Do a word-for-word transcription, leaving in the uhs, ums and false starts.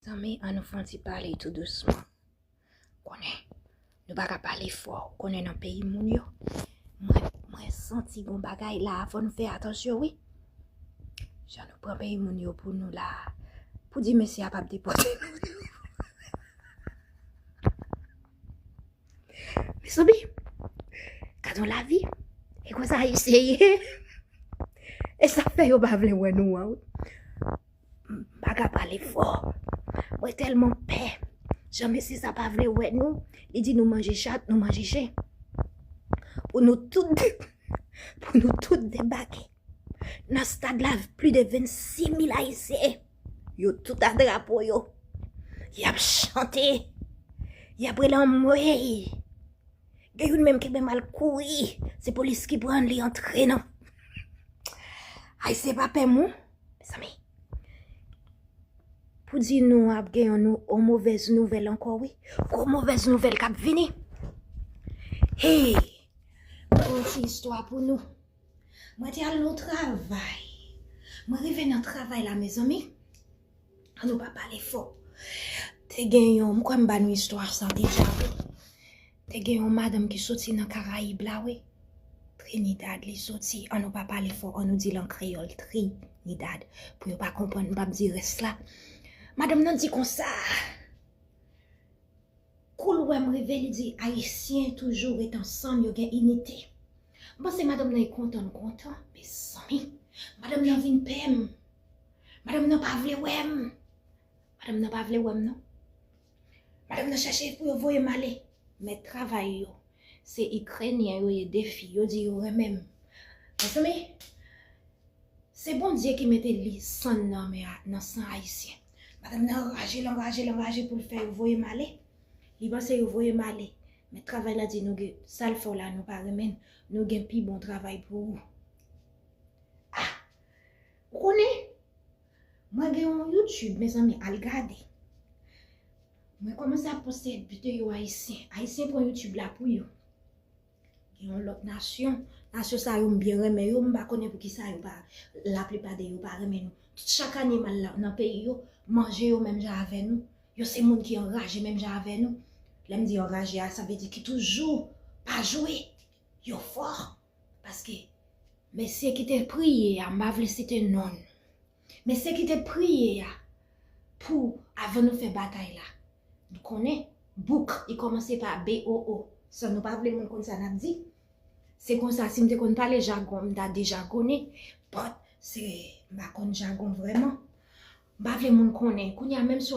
Zanmi, ann nou fè yon ti pale tou dousman. Konnen, nou pa ka pale fò. Ou konnen nan peyi moun yo, mwen, mwen santi gon bagay la, fò nou fè atansyon, wi. Jan nou pran peyi moun yo pou nou la, pou di mesye a p ap depòte nou. Mezanmi, gad yon lavi. E konsa Ayisyen ye. E sa fè yo pa vle wè nou an, wi. M pa ka pale fò. Mwen tèlman pè. Jan mesye sa pa vle wè nou. Li di nou manje chat, nou manje chen. Pou nou tout de-, pou nou tout debake. Nan stad la, plis de vennsis mil Ayisyen. Yo tout a drapo yo. Y ap chante. Y ap rele anmwey. Gen youn menm ki menm al kouri. Se polis ki pran li antre nan. Ayisyen pa pè moun. Mezanmi. Pou di nou ap gen yon nou, yon movèz nouvèl ankò, wi. Gwo movèz nouvèl k ap vini. Hey! Mwen gen yon ti istwa pou nou. Mwen te al nan travay. Mwen rive nan travay la, mezanmi. Ann nou pa pale fò. Te gen yon, m kwè m ba nou istwa sa deja, wi. Te gen yon madanm ki soti nan Karayib la, wi. Trinidad li soti. Ann nou pa pale fò, ann nou di l an kreyòl, Trinidad. Pou yo pa konprann, m p ap di rès la. Madanm nan di konsa, kou l wè m rive, li di, Ayisyen toujou ret ansanm, yo gen inite. M panse madanm nan e kontan l kontan, mezanmi. Madanm nan vin pè m. Madanm nan pa vle wè m. Madanm nan pa vle wè m non. Madanm nan chèche pou yo voye m ale. Mèt travay yo, se Ikrenyen yo ye, de fi, yo di yo renmen m. Mezanmi, se Bondye ki mete li sann nan men a, nan san Ayisyen. Madanm nan anraje, l anraje, l anraje pou l fè yo voye m ale. Li panse yo voye m ale. Mèt travay la di nou gen, sa l fè w la, nou pa renmen l. Nou gen pi bon travay pou ou. Ah! Ou konnen? Mwen gen yon YouTube, mezanmi, al gade. Mwen kòmanse ap poste videyo ayisyen. Ayisyen pran YouTube la pou yo. Gen yon lòt nasyon. Nasyon sa yo m byen renmen yo, m pa konnen poukisa yo pa, laplipa de yo pa renmen nou. Tout chak ane m al la, nan peyi yo, manje yo menm jan avè nou. Yo se moun ki anraje menm jan avè nou. Lè m di anraje a, sa vle di ki toujou pa jwe. Yo fò. Paske mesye ki te priye a, m pa vle site non l. Mesye ki te priye a pou, avan nou fè batay la. Nou konnen, book, li kòmanse pa B O O. San nou pa vle moun konn sa n ap di. Se konsa, si m te konn pale jagon, m ta deja konnen. But, se, m pa konn jagon vrèman. M pa vle moun konnen. Kounye a, menm si